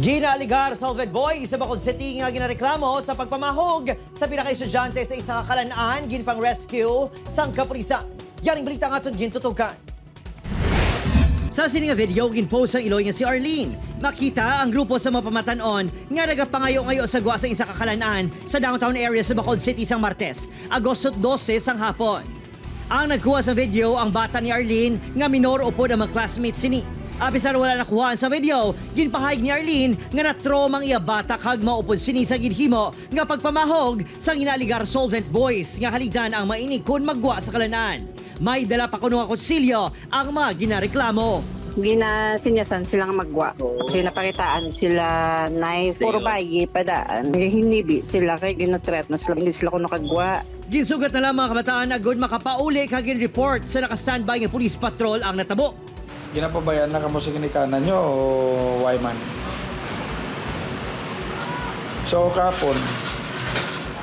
Ginaaligar Solvent Boy sa Bacolod City nga ginareklamo sa pagpamahog sa pinaka-estudyante sa isa ka kalan-an ginpang rescue sang kapulisan. Yaring balita nga aton gintutukan. Sa sini nga video, ginpost ang iloy nga si Arlene. Makita ang grupo sa mga pamatanon nga nagapangayo-ngayo sa gwa sa isa ka kalan-an sa downtown area sa Bacolod City sang Martes, Agosto 12 sang hapon. Ang nagkuha sa video ang bata ni Arlene nga minor upod ang mga classmates sini. Apisar wala nakuhaan sa video, ginpahayag ni Arlene nga natromang iya bata kag maupod sini sa ginhimo nga pagpamahog sa ginaaligar Solvent Boys nga haligdan ang mainig kun magwa sa kalanan. May dala pa kuno nga kutsilyo ang mga ginareklamo. Ginasinyasan silang magwa. Kasi napakitaan sila knife, puro bayi padaan. Hinibi sila kay ginatreat na sila, hindi sila kuno kagwa. Ginsugat na lang mga kabataan agod makapauli kag report sa naka-standby nga police patrol ang natabo. Ginapabayaan na kamo sa ginikanan nyo o why man? So kapon,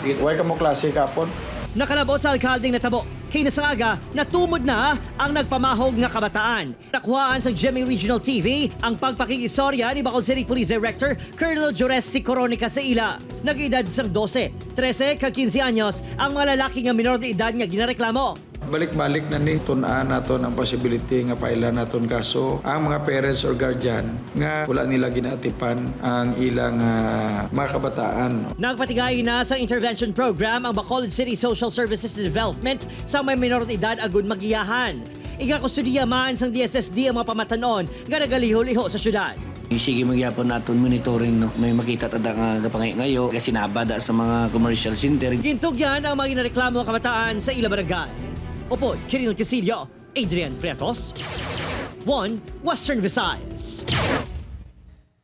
why kamo klase kapon? Nakalabot sa alkaldeng natabo. Kay nasangaga, natumod na ang nagpamahog nga kabataan. Nakuhaan sa GMA Regional TV ang pagpakigistorya ni Bacolod City Police Director Colonel Jores Coronica sa ila. Nag-edad sang 12, 13 kag 15 anyos ang mga lalaki nga minor de edad nga ginareklamo. Balik-balik na ning tun-an naton ang possibility nga paila naton kaso ang mga parents or guardian nga wala nila ginaatipan ang ilang mga kabataan. Nagpatigay na sa intervention program ang Bacolod City Social Services Development sa may minor de edad agud magiyahan. Igakustudiya man sang DSSD ang mga pamatanon nga nagaliho-liho sa syudad. Sige magyapon naton monitoring, no. May makita tada nga gapangay ngayo kasi nabada sa mga commercial center. Gintugyan ang mga ginareklamo ang kabataan sa ila barangay. Opo, Kiril Casillo, Adrian Prietos, 1 Western Visayas.